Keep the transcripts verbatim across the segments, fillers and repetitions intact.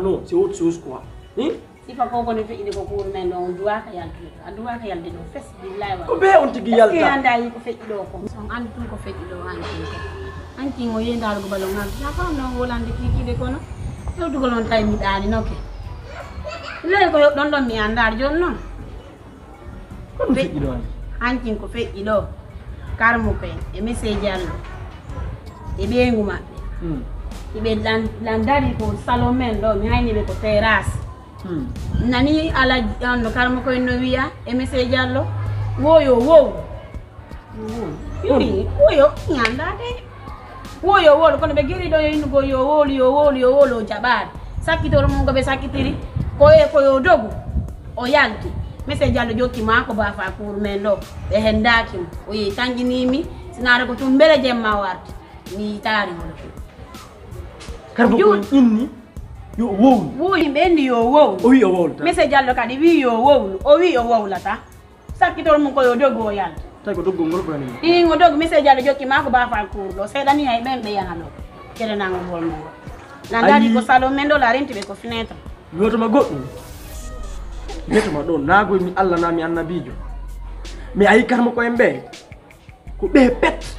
Non, c'est autre chose quoi. Hein? Sifa ko koni feƴƴi ko kuuru men ɗo, on duwaaka yaltude. A duwaaka yalde ɗo fes, billahi wa. Ko be on tigi yalta. Est-ce que anda yi ko feƴƴi ɗo ko? On andi tun ko feƴƴi ɗo, an tun ko. An tun o yehi ndarugo balo ngal. Na ko no wolande kikide kono. Yewtugol on tawi mi ɗaani noke. Ley ko yo ɗon ɗon mi andaa jooni noon. Ko ɗum Fe- feƴƴi ɗo an? Hancin ko feƴƴi ɗo. Karmo koye e Monsieur Diallo e ɓeyngu maɓɓe. Hmm. Iɓe lan- landari ko salon men ɗo, mi hayni ɓe ko terrasse. Hmm. Nani ala on no karmo koye no wiya e Monsieur Diallo, woyo wow. Yuri, woyo ñanda de. Woyo wolo kono ɓe geri ɗo yo innugo yo wowlu, yo wowlu, yo wowlu, o jaɓaani. Sakkitoro mum ko ɓe sakkitiri, ko e ko yo dogu. O yalti. Monsieur Diallo jokki maa ko baafa kuuru men ɗo. Ɓe hendaaki mo. O yehi tanƴinii mi, sinaare ko tun mbele jemma o arti. Mi yitaani hono ɗum. Karmo ko Juut. Inni yo wowlu. Wowlu, yimɓe inni yo wowlu. O wi o wowlata. Monsieur Diallo kadi wi yo wowlu. O wi o wowlata. Sakkitol mum ko yo dogu o yalta. Tawi ko doggol ngol ko hannde. Ii, ngo dogu, Monsieur Diallo jokki maa ko baafa kuuru ɗo. Seeɗa ni hay ɓen ɓe yana ɗo. Kere nango bol mo ngo. Na Ayi. Ndaari ko salon men ɗo, la renti ɓe ko fenêtre. Mi wiyatama goɗɗum. Mi wiyatama ɗo, naagoy mi Allah na mi annabiijo. Mi ayi karmo ko en ɓe. Ko ɓe pet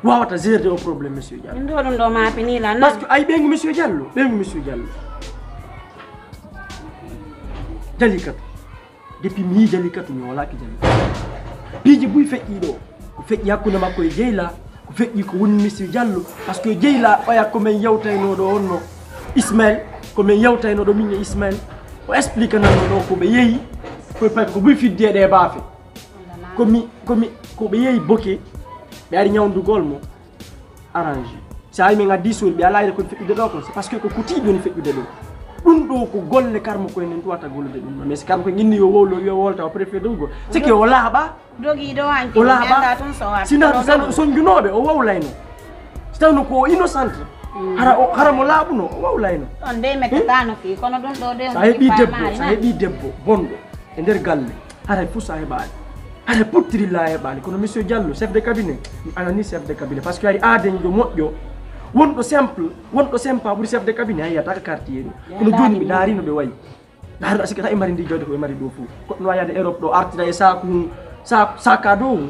wawata gérer o problème, Monsieur Diallo. Min ɗo ɗum ɗo maapini lan. Parce que ayi ɓeyngu Monsieur Diallo, ɓeyngu Monsieur Diallo. Jalikatu. Depuis mi yii Jalikatu, mi walaaki Jalikatu. Piiji buy feƴƴi ɗo. Ko feƴƴi hakkunde makko e Jeyla, ko feƴƴi ko woni Monsieur Diallo. Parce que Jeyla, oya ko men yewtayno ɗo on no Ismaël, ko men yewtayno ɗo min e Ismaël. O explique nan ɗo ko ɓe yehi, ko ɓe payi ko buy fidde ɗe baafe. Ko mi, ko mi, ko ɓe yehi boke, ɓe ari ñawndugol mo, arrangé. Si a wi min addi suul, ɓe alaa ene ko feƴƴude ɗo kon, c'est parce que ko kuti joni feƴƴude ɗo. Ɗum ɗo ko golle karmo koye nen tuwata gollude ɗum ɗo. Mais si karmo koye inni yo wowlo, yo wolta, o préféré ɗum go. C'est que o laaɓa. Dogi ɗo an, o laaɓa. Sina, sina sonjunooɓe, o wowlayno. Si tawno ko o innocent. Mm. Hara o, hara mo laaɓuno, o wowlayno. On de mettata no fii, kono ɗum ɗo de on sa heɓi debbo, sa heɓi debbo bonɗo e nder galle. Haray fof sa heɓaani. Haray pottirilla a heɓaani. Kono Monsieur Diallo, chef de cabinet, mi anani chef de cabinet. Parce que hari aaden jo moƴƴo, wonɗo simple, wonɗo sympa ɓuri chef de cabinet, a yiyata ka quartier ɗo. Kono jooni mi ndaari no ɓe wayi. Ndaari no a sikki tawi mari ndi jawdi ko ɓe mari ɗo fof. Koɗo no yaade Europe ɗo, artira e saaku, sa-, saka dow.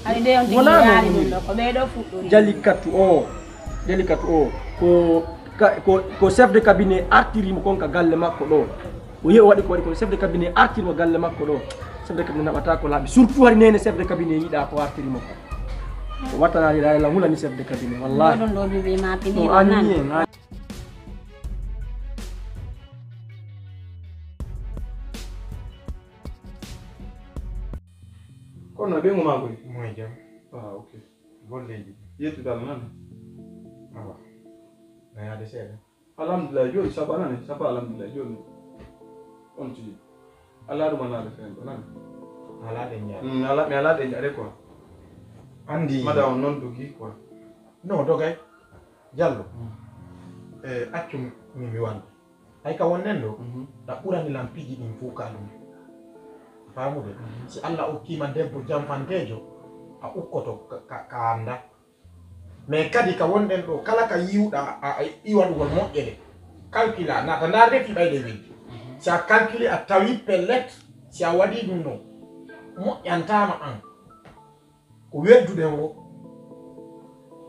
Hari de on tigi yaari ɗum ɗo, ko ɓee ɗo fuɗɗori. Jalikatu o, Jalikatu o, ko, ka-, ko, ko chef de cabinet artiri mo kon ka galle makko ɗo. O yehi o waɗi ko waɗi ko chef de cabinet artirmo galle makko ɗo. Chef de cabinet naɓata ko laaɓi. Surtout hari nene chef de cabinet yiɗa ko artirimo ko. O wattanaani ɗa la hulani chef de cabinet. Wallahi. Ɗum ɗo bébé ma pini. No, an nan. Ni en, an. Kono ɓeyngu ma koy? Moy jam. Ah, ok. Golleji. Yettude Allah nan. Awa. Na yaade seeɗa. Alhamdulillah, jooni saba nani, saba alhamdulillah, jooni. On tigi. Allah ɗum alaa de fen ɗo nani. Alaa de njaare. Mm, ala, mi alaa de njaare quoi. Andi. Mada on noon dogi quoi. Non, dogay. Diallo. Mm. Eh, accu mi, mi walla. Hay ka wonnen ɗo, mhm, na ɓurani lan piiji ɗin fof ka ɗum. Faamude? Mhm. Si Allah okkii ma debbo janfanteejo, a ukkoto ka, ka, ka annda. Mais kadi ka wonɗen ɗo, kala ka yiwɗa a, a, a yiɗi waɗugol moƴƴere, calcula, naata ndaar de fii ɓayde weldi. Mhm. Si a calculi, a tawi pellet, si a waɗii ɗum ɗon, moƴƴantaama an. Ko welduɗen wo.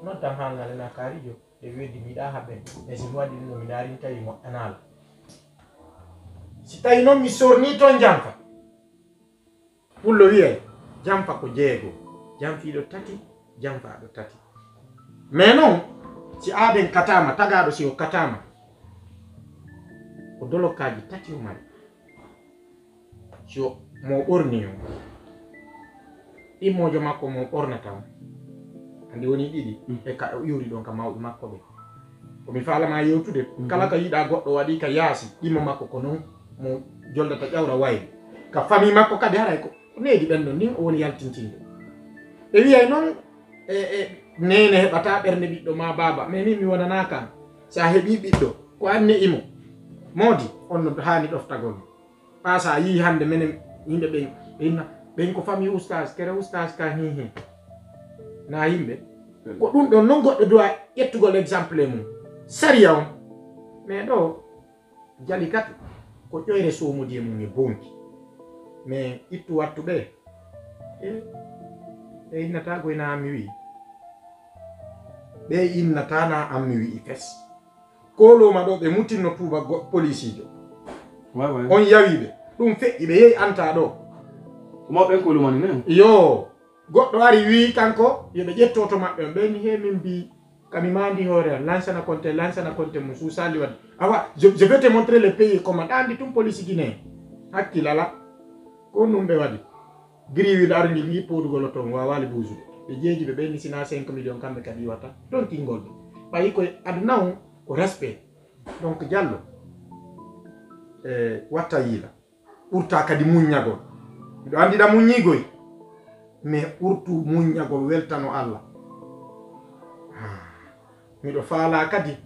Noddan haa ngale na kaarijo, ɗe weldi mi yiɗaa haɓɓen. Mais si mi waɗi ɗum ɗo, mi ndaari mi tawi moƴƴanaala. Si tawi noon mi sornii toon janfa, Pullo wiyay, janfa ko jeego, janfiiɗo tati, janfaaɗo tati. Mais noon, si aaden kataama, tagaaɗo si o kataama, ko dolokkaaji tati o mari. Si o, mo o ɓorni o, ɗimmoojo makko mo o ɓornata o, andi woni ɗiɗi, mm, e ka o iwri ɗon ka mawɓe makko ɓe. Ko mi faalama yewtude, mhm, kala ka yiɗa goɗɗo waɗi ka yaasi, ɗimmo makko ko noon mo joldata ƴawra wayri. Ka famille makko kadi haray ko needi ɓen ɗon ndin o woni yaltintiiɗo. Ɓe wiyay noon, e, e, neene heɓata ɓernde ɓiɗɗo ma baaba, mais min mi wonana kan. Si a heɓi ɓiɗɗo, ko an ne'i mo. Moodi, on no haani ɗoftagol mo. Ɓaa so a yii hannde menen yimɓe ɓen, ɓe inna, ɓen ko famille oustaz, kere oustaz ka hi hi. Na yimɓe. Ko ɗum ɗon non goɗɗo duwa ƴettugol exemple e mum. Sariya on. Mais ɗo, Jalikatu, ko ƴoyre soomodi e mum e bonki. Mais ittu wattu ɓe. E, ɓe innata goy na an mi wi'i. Ɓe innata na an mi wi'i fes. Kooloma ɗo ɓe mutinno tuuba go-, polisiijo. Ouais, ouais. On yawi ɓe. Ɗum feƴƴi ɓe yehi anta ɗo. Ko mawɓe en kooloma ni, non? Yo, goɗɗo ari wi'i kanko, yo ɓe ƴetto to maɓɓe. Ɓe ni he min mbi, kami mandi hoore an, lansana konte, lansana konte mum, suusaali wadde. Awa, je, je vais te montrer le pays comment. Ɗa andi tum police Guinée. Hakkil ala. Ko ɗum ɓe waɗi. Griwil argil ngi poodugol o toon, waawaali buusude. Ɓe jeeji ɓe ɓeyni sina cinq millions kamɓe kadi iwata. Toon tingol ɓe. Ɓayi koye aduna o ko respect. Donc Jallo, e, watta yiila. Ɓurta kadi muññagol. Miɗo anndi ɗa muññiigoy. Mais ɓurtu muññagol weltano Allah. Ah. Miɗo faalaa kadi,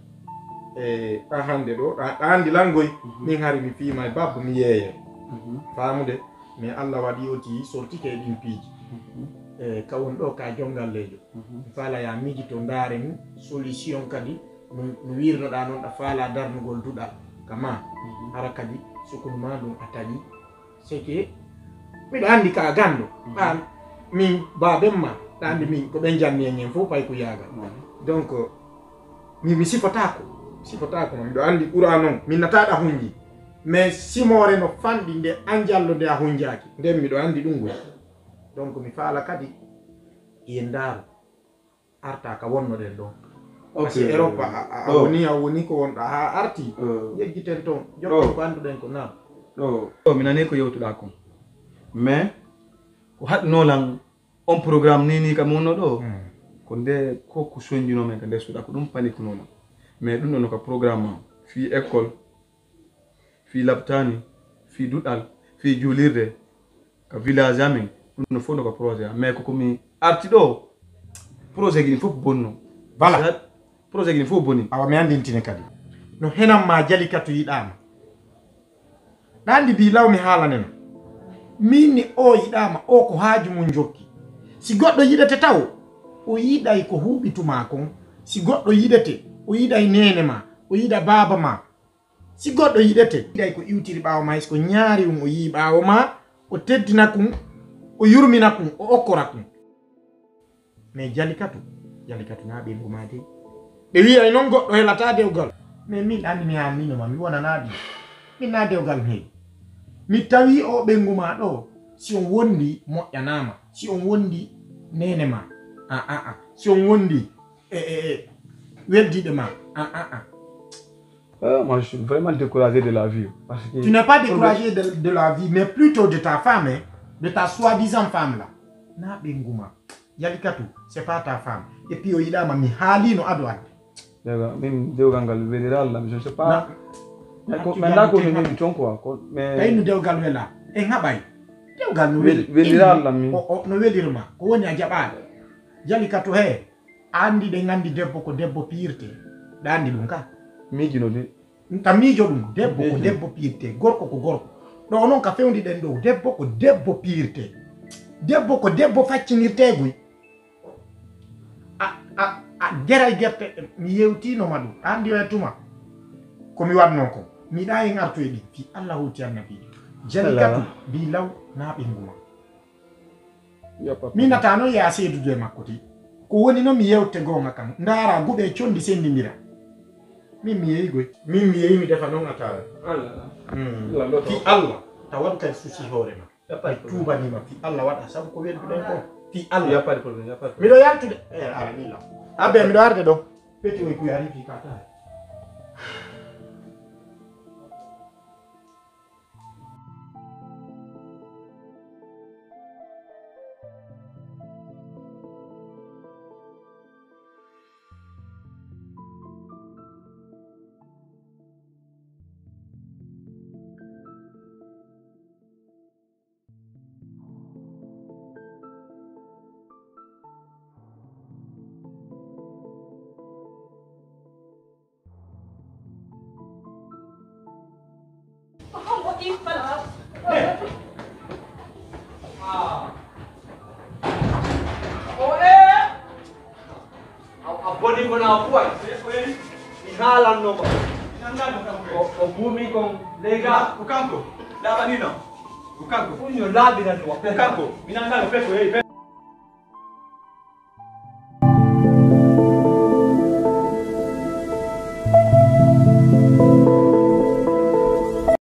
e, ɗa hannde ɗo, ɗa, ɗa anndi langoy, mhm, min hari mi fiima e babba mi yeeyay. Mhm. Faamude, mais Allah waɗi o tii sortike e ɗin piiji. Mhm. E, ka won ɗo ka jonngalleejo. Mhm. Mi faalaa ya miijito ndaaren solution kadi, no, no wiirnoɗaa noon ɗa faalaa darnugol duɗal ka ma. Mhm. Hara kadi sukunu ma ndun a taƴi. C'est que miɗo anndi ka ganndo. Mhm. An, min, baaben ma, ɗa anndi min, ko ɓen janni en en fof pay ko yaagal. Mhm. Donc, mi, mi sifotaako. Mi sifotaako ma. Miɗo anndi ɓura noon. Min nata ɗa hunji. Mais simoore no fanɗi nde an Jallo nde a hunjaaki. Nden miɗo anndi ɗum ngol. Donc, mi faala kadi, yen ndaaru. Arta ka wonnoɗen ɗon. Ok. Parce que Europe a, a, a Oh. woni, a woni ko wonɗa ha arti. Oh. Yeggiten toon. Jokken Oh. ko annduɗen ko naam. Ɗo, ɗo mi nani ko yewtuɗa kon. Mais ko haɗno lan on programme ni ni kam wonno ɗo. Hmm. Ko nde ko ko sonjino men ka nde suuɗa ko ɗum panique no lan. Mais ɗum ɗo no ka programme am. Fii école, fii laptani, fii duɗal, fii juulirde, ka village amin, ɗum no fof no ka projet am. Mais ko ko mi arti ɗo, projet gini fof bonno. Voilà. Projet gini fof boni. Awa mi andintine kadi. No henan ma Jalikatu yiɗama. Ɗa andi bi law mi haalaneno. Min ni o yiɗama, o ko haaju mum jokki. Si goɗɗo yiɗete taw, o yiɗay ko huuɓituma kon. Si goɗɗo yiɗete, o yiɗay nene ma, o yiɗa baaba ma. Si goɗɗo yiɗete, yiɗay ko iwtiri ɓaawo ma, hay si ko ñaari um o yi'i ɓaawo ma, o teddina kun, o yurmina kun, o okkora kun. Mais Jalikatu, Jalikatu na ɓe nguma de. Ɓe wi'ay non goɗɗo helata dewgal. Mais min anndi mi haannino ma, mi wonana ɗi. Min na dewgal mi heɓi. Mi tawi o ɓe nguma ɗo, si on wondi moƴƴanama, si on wondi nene ma, a, a, a. Si on wondi, e, e, e, weldiɓe ma, a, a, a. Ah, moi, je suis vraiment découragé de la vie. Parce que Tu n'es pas découragé de, de la vie, mais plutôt de ta femme, hein, de ta soi-disant femme là. Na ɓe nguma. Jalikatu, c'est pas ta femme. Et puis, o yiɗama mi haalino ado ande. Daga, min dewgal ngal welira Allah, je ne sais pas. Na- Mais ko, Accu mais nda ko Jalikatu min na- heɓi ton quoi. Ko, mais Tawi no dewgal wela. En haɓay. Dewgal no Wel-, weli. welira Indi Allah min. O, o, no welirma. Ko woni a jaɓaɗo. Jalikatu he. A anndi, ɗen anndi debbo ko debbo piyirte. Ɗa anndi ɗum ka? Miijino de. Ta miijo ɗum, debbo ko Miijo. debbo piyirte, gorko ko gorko. Ɗo noon ka fewndi ɗen ɗo, debbo ko debbo piyirte. Debbo ko debbo faccinirte guy. A, a, a geray gerte, mi yewtino ma ɗum. A anndi o e tuma. Ko mi waɗno ko. Mi ɗa en artu e ɗi. Fi Allah hoti annabiijo. Jalikatu, Alaa. Bi law, na ɓe nguma. Min nata noon yaa seedude e makko ti. Ko woni noon mi yewte goonga kam. Ndaara guɓe e conndi senndindira. Min mi yeeyi goy. Min mi yeeyi mi defa noon ataaya. Allah. Hmm. Allah ɗo Fi to. Allah. Ta waɗu kadi susi hoore ma. Y a pas de Mi problème. Tuubanima fi Allah waɗa sabu ko welduɗen ko. Fi Allah. Y a pas de problème, y a pas de problème. Miɗo yaltude. Eh, ara ni la. Abbe, miɗo arde ɗo. Peti oy kuy ari fi kata. A boni ko na fuway. Mi haalanno ma. O, o buumi kon leydi. Ga, ko kanko. Laaɓani non. Ko kanko. Ɗum yo laaɓinan ɗum o peko. Ko kanko. Mi nanngano peko, yehi peko.